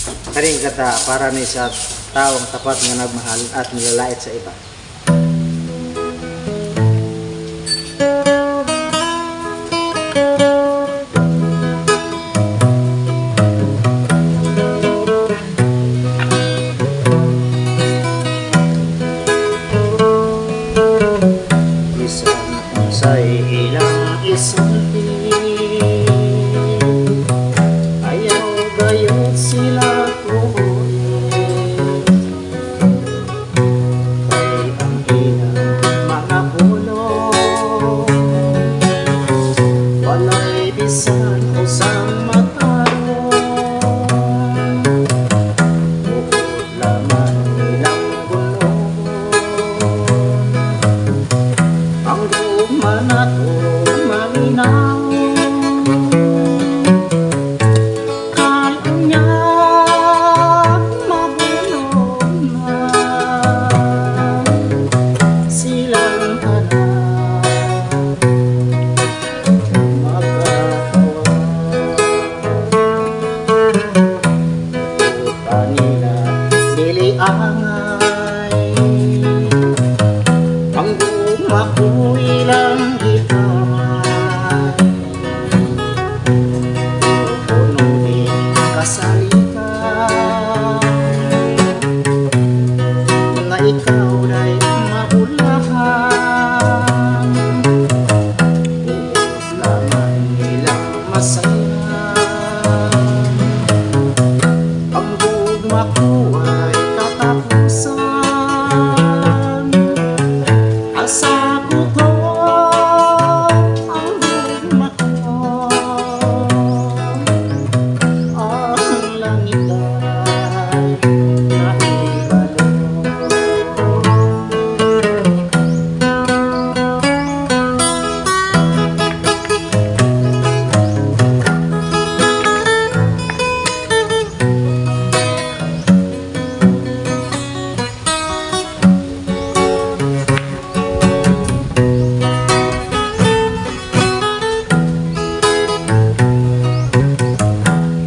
Kaning kanta para ni sa taong tapat nga nagmahal at nilalait sa iba. Bisan unsay ilang isulti, ayaw gayud sila tuohi, kay ang ilang mga pulong walay bisan usang matarong. Buot lamang nilang gulohon ang gugma nato maminaw. Kay unya magulo na silang tanan magkatawa. Tuta nila dili angay ang gugma ko ilang gihamay. Pero di kasalikan nga ikaw day mabulahan. Buot lamang nilang masaya ang gugma ko ay katapusan. Asa ko to ang gugma ko, ang langit ay nahibalo.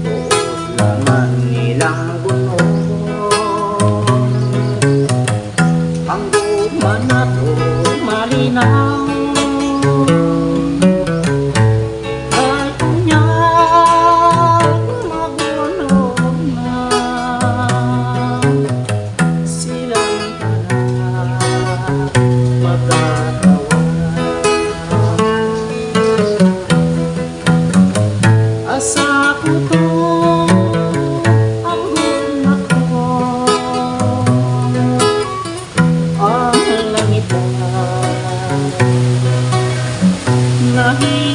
Buot lamang nilang gulohon ang gugma nato malinaw. Kay unya magulo na silang tanan magkatawa. Asa ko to ang gugma ko, ang langit ay nahibalo.